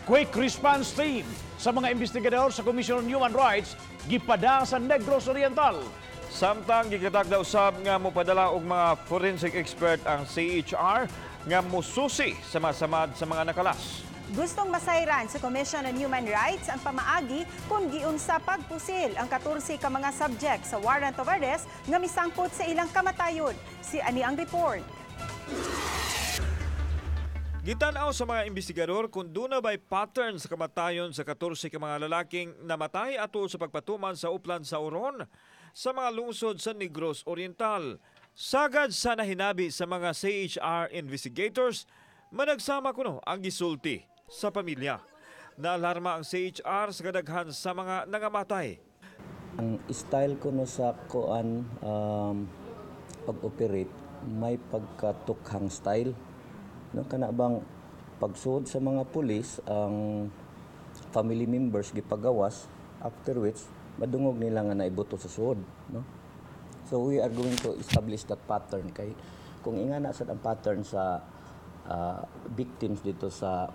Quick response team sa mga investigador sa Commission on Human Rights gipada sa Negros Oriental. Samtang gikatakda usab nga mopadala og mga forensic expert ang CHR nga mususi sa mga samad sa mga nakalas. Gustong masayran sa Commission on Human Rights ang pamaagi kung giunsa pagpusil ang 14 ka mga subject sa warrant of arrest nga misangpot sa ilang kamatayon. Si ani ang report. Gitan-aw sa mga investigador kung duna bay pattern sa kamatayon sa 14 ka mga lalaking namatay ato sa pagpatuman sa uplan sa Oron sa mga lungsod sa Negros Oriental. Sagad sa nahinabi sa mga CHR investigators, managsama kuno ang gisulti sa pamilya. Naalarma ang CHR sa kadaghan sa mga nangamatay. Ang style ko no sa kuan pag-operate, may pagkatukhang style. No, kana bang pagsuod sa mga pulis, ang family members gipagawas, after which madungog nila nga naibuto sa suod, no? So we are going to establish that pattern kay kung ingana sad ang pattern sa victims dito sa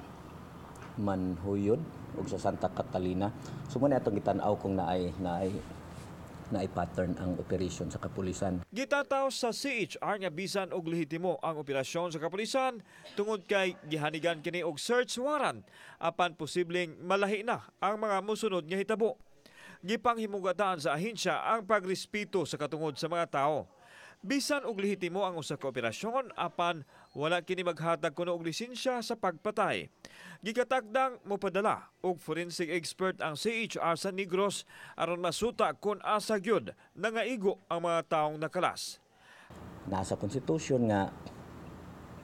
Manjuyod ug sa Santa Catalina. So mao na atong gitan-aw kung naay pattern ang operation sa kapulisan. Gitataw sa CHR nga bisan og lehitimo ang operasyon sa kapulisan tungod kay gihanigan kini og search warrant, apan posibleng malahi na ang mga musunod nga hitabo. Gipanghimugatan sa ahensya ang pagrespeto sa katungod sa mga tao. Bisan og lehitimo ang usa ka operasyon, apan wala kini maghatag kuno og lisensya sa pagpatay. Gikatakdang mopadala og forensic expert ang CHR sa Negros aron masuta kung asa gyud nangaigo ang mga taong nakalas. Nasa konstitusyon nga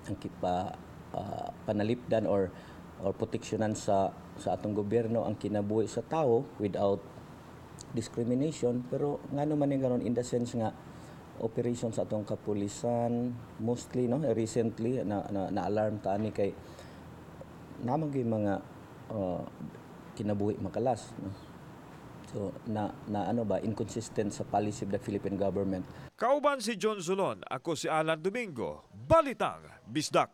ang kipa panalipdan or proteksyonan sa atong gobyerno ang kinabuhi sa tao without discrimination, pero ngano man karon in the sense nga operation sa atong kapulisan mostly, no, recently na alarm ta ani kay naman gyud mga kinabuhi makalas, no? So na na ano ba, inconsistent sa policy of the Philippine government. Kauban si John Solon, ako si Alan Domingo. Balitang Bisdak.